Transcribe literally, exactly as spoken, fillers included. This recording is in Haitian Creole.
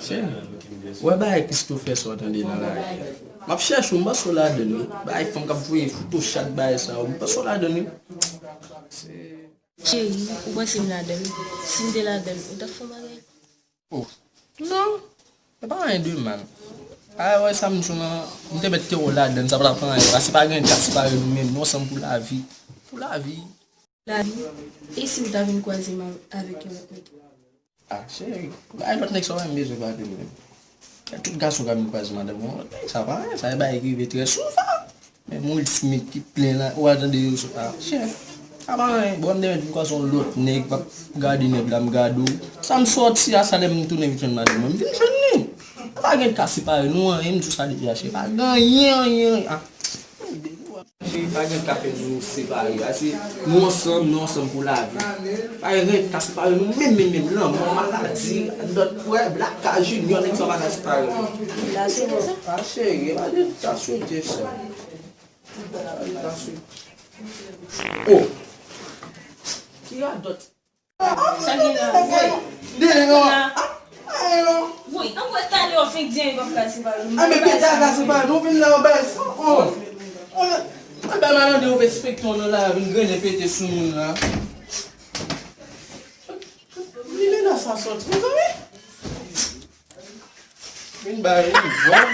Cheri, ou wè bagay Christopher sa w tande nan lari a? M ap chèche w, m panse w ladann wi. Bagay fanm k ap voye foto chat bagay sa yo, m panse w ladann wi. Cheri, ou panse m ladann? Si m te ladann, ou t ap fè yon bagay? Oh, non, se pa anyen de mal. A wè sa m di w lan, m te mèt te wè w ladann, sa pa t ap fè anyen. Paske pa gen ka separe nou menm, nou ansanm pou lavi. Pou lavi. Lavi. E si m ta vin kwaze m avèk yon lòt nèg? Ah, cheri, bay lòt nèg sa w pa menm bezwen pale menm. Tout gason ka vin kwaze madanm yon lòt nèg, sa pa anyen, sa e bagay ki rive trè souvan. Men Will Smith ki plen la, ou al tande yo sou ah, cheri. Sa pa anyen, bon, m te mèt vin kwaze yon lòt nèg, m ap gade nèg la, m gade w. Sa m sòti a, sa lè m tounen vin jwenn madanm mwen, m vin jwenn li. Pa gen ka separe nou anyen, m di w sa deja, cheri, pa gen anyen, anyen, anyen. Ah. Cheri, pa gen ka fè nou separe. Ase, nou ansanm, nou ansanm pou lavi. Pa gen ka separe nou menm, menm, menm. Lanmò, maladi, dòt pwè, blaka, jinyò, nèg sa pa ka separe nou. Li la swete sa? Ah, cheri, pa gen ka swete sa. Pa gen ka swete. Oh! Ki radòt? Sa gen la? Woy. Dele non. Woy, anmwey, talè w fenk di anyen p ap ka separe nou. A men pete a ka separe nou, vin la yon bèl. Oh. Mwen bay malande ou respekte w nan la, vin grennen pete sou moun la. Li menas sa sòti, mezanmi. Vin bay, vin vòl.